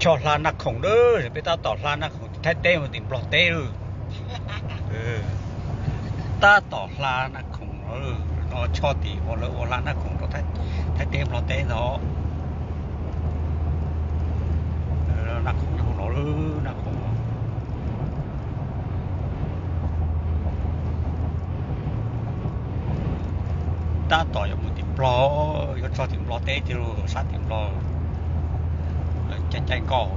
Choj hla Naj Khoom lawm, peb tab tom hla Naj Khoom tim Thaib teb mus tim Nplog teb lawm. Tab tom hla Naj Khoom no, no choj tim uas lawv ua hla Naj Khoom rau Thaib teb Nplog teb ntawd. Naj Khoom no, Naj Khoom no. Tab tom yuav mus tim Nplog, yuav txog tim Nplog teb tiag lauj, sab tim Nplog. Lawv caij caij nkoj.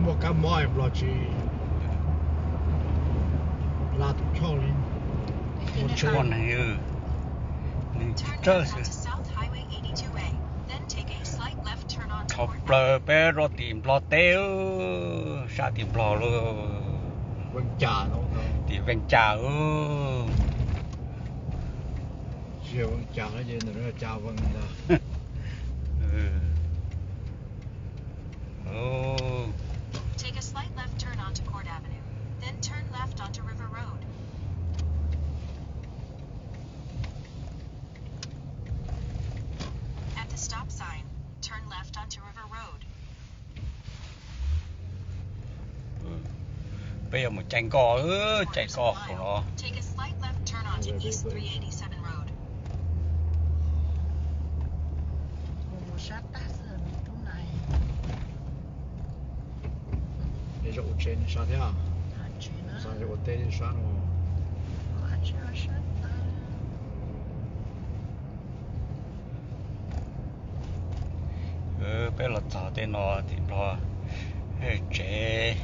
Muaj kab mob Nplog tsis hla tus choj li. Muaj tshuaj neeg, neeg tsawg xwb. Dhau plaws peb rau tim Nplog teb, sab tim Nplog lauj. Tim Veej Cas. Take a slight left turn onto Court Avenue, then turn left onto River Road. At the stop sign, turn left onto River Road. Peb yuav mus caij nkoj, caij nkoj qhov no. Take a slight left turn onto East three eighty-seven Road. Zaum ua tsev sab thiab, ua teb sab no. Peb los txog tej no tim Nplog tsev,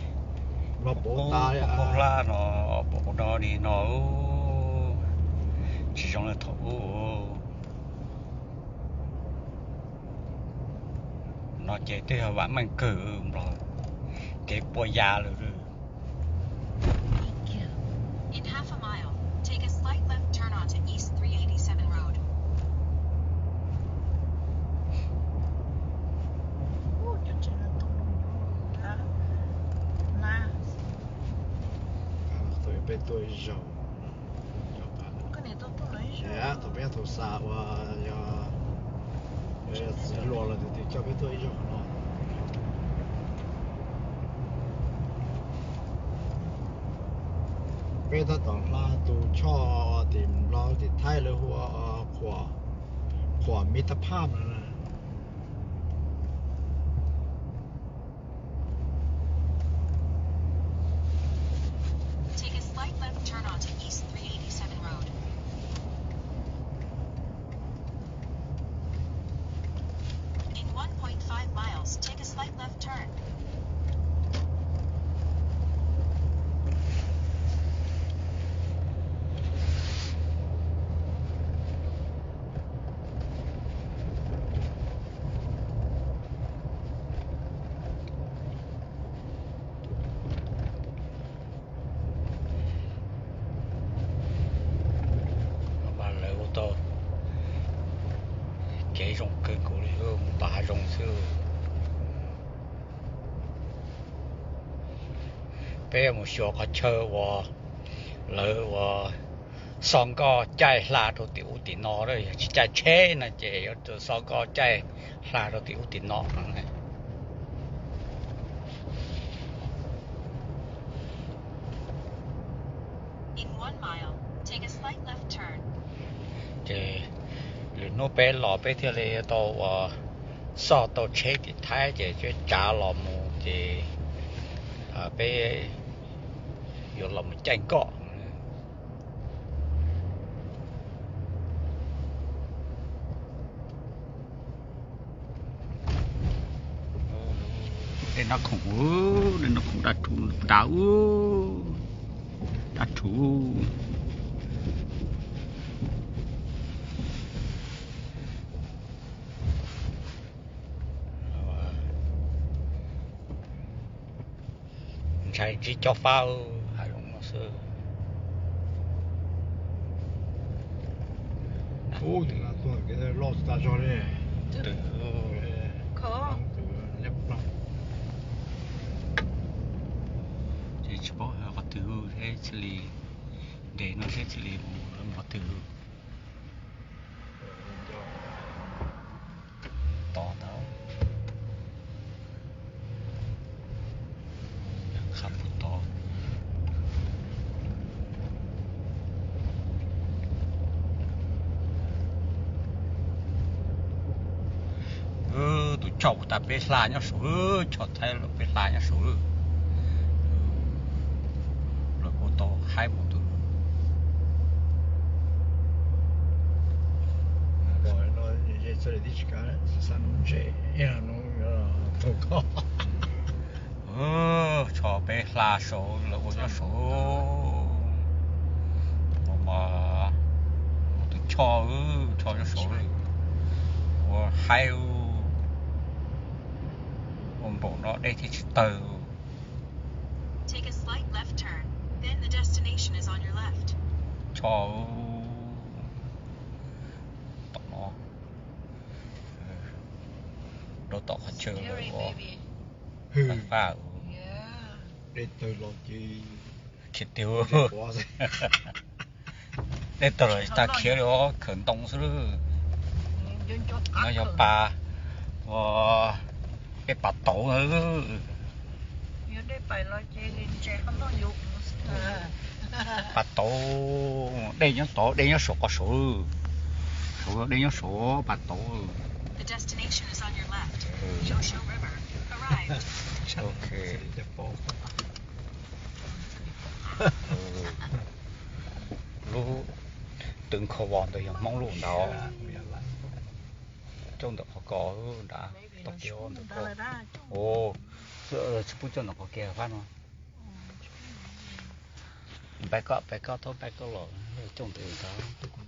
Nplog pov tas, pov hlab no, pov no li no, tsis zoo li thaum ub. No ces twb yog vam meej kawg, Nplog kev puas ya lawm. In half a mile, take a slight left turn onto East three eighty-seven Road. Peb tuaj ib zaug, thaum peb thaum xav uas yog txiv hluas los tus twg coj peb tuaj ib zaug qhov no. Peb tab tom hla tus choj tim Nplog tim Thaib lawv hu ua Qhuam, Qhuam Miv Tab Phaj no. Take a slight left turn onto East three eighty-seven Road. In one point five miles, take a slight left turn. Mas lawv ua tau kev zoo kawg nkaus li, mus tom hav zoov xwb. Peb mus xyuas qhov chaw uas lawv ua xob nkoj caij hla rau tim ub tim no, yog tsis caij tsheb no ces yuav xob nkoj caij hla rau tim ub tim no. Ces lwm hnub peb los peb thiaj li tau ua xoj tau tsheb tim Thaib ces tsav los mus ces peb yuav los mus caij nkoj. Dej Naj Khoom, dej Naj Khoom daj rhuv nrad, daj rhuv. Ntshai ntsib cob fab hav zoov no xwb. Ub, tim no tuaj kev loj tas zog li. Twm. Ces Tsis paub qhov twg thiab, cia li nres no thiab cia li mus qhov twg. Tod ntag, qab puag tod. Tus choj puag ta peb hla nyob saud, choj Thaib lawm peb hla nyob saud. Lawv kuj tau haib mus tus Tso peb hla saud lawv ua nyob saud. Ua mas tus choj, choj nyob saud ua haib, ua npaum no dej thiaj tsis tawg. Choj tom no, rau tom qhov chaw lawv ua faj. Dej tawg los ces khiav tiag. Dej tawg los tag khiav li, khawm ntoo xwb. No yog pas, ua peb pas tauv. Pas tauv, dej nyob tod, dej nyob saum qhov saud. Saud dej nyob saud, pas tauv. Lub twm nkhaus vos ntawd yog Hmoob lub ntawd. Coj ntawm qhov ko nrad, toj kev ntawm ko. Tsis pub coj ntawm qhov kev fab no. Pab koj, pab koj, thov pab koj los coj ntawm ko.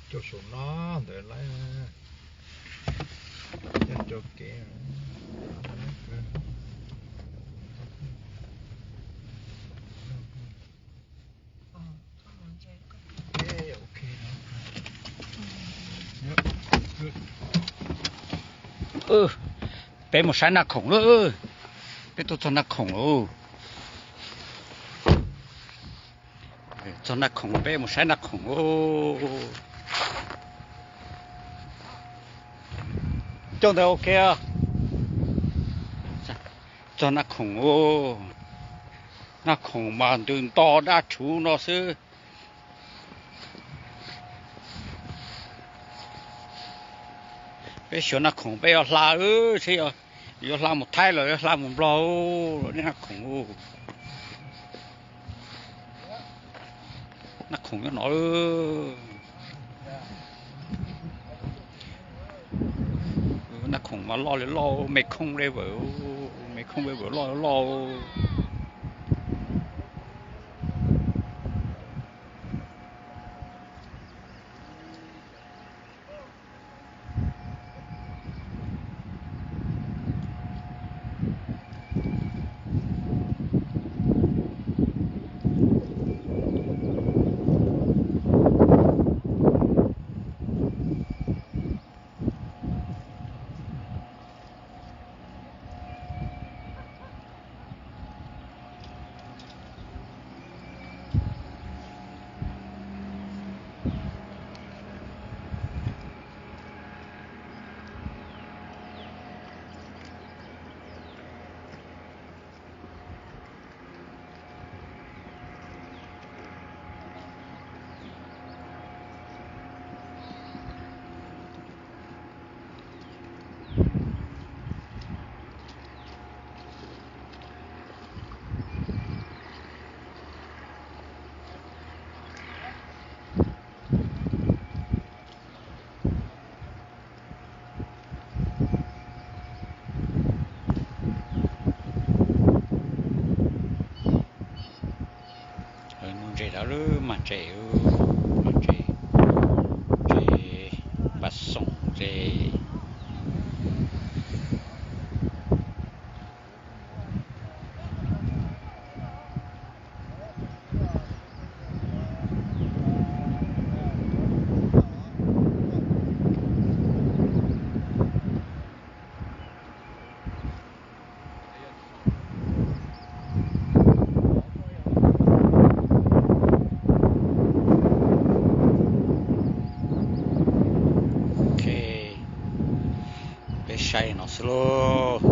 Coj saum no ntawd lawm, coj kev. Peb mus saib Naj Khoom lauj. Peb tuaj txog Naj Khoom lauj. Txog Naj Khoom, peb mus saib Naj Khoom lauj. Coj ntawd ua ke. Txog Naj Khoom lauj. Naj Khoom mas ntws nto dab tshuv no xwb. Peb xyuas Naj Khoom peb yuav hla, seb yuav hla mus Thaib los yuav hla mus Nplog, Naj Khoom. Naj Khoom nyob no. Naj Khoom mas loj li loj, Mekong River, Mekong River loj li loj. Nuj ntses rov lub mas ntses, mas ntses, ntses npaj xoom ntses. Peb saib no xwb lauj.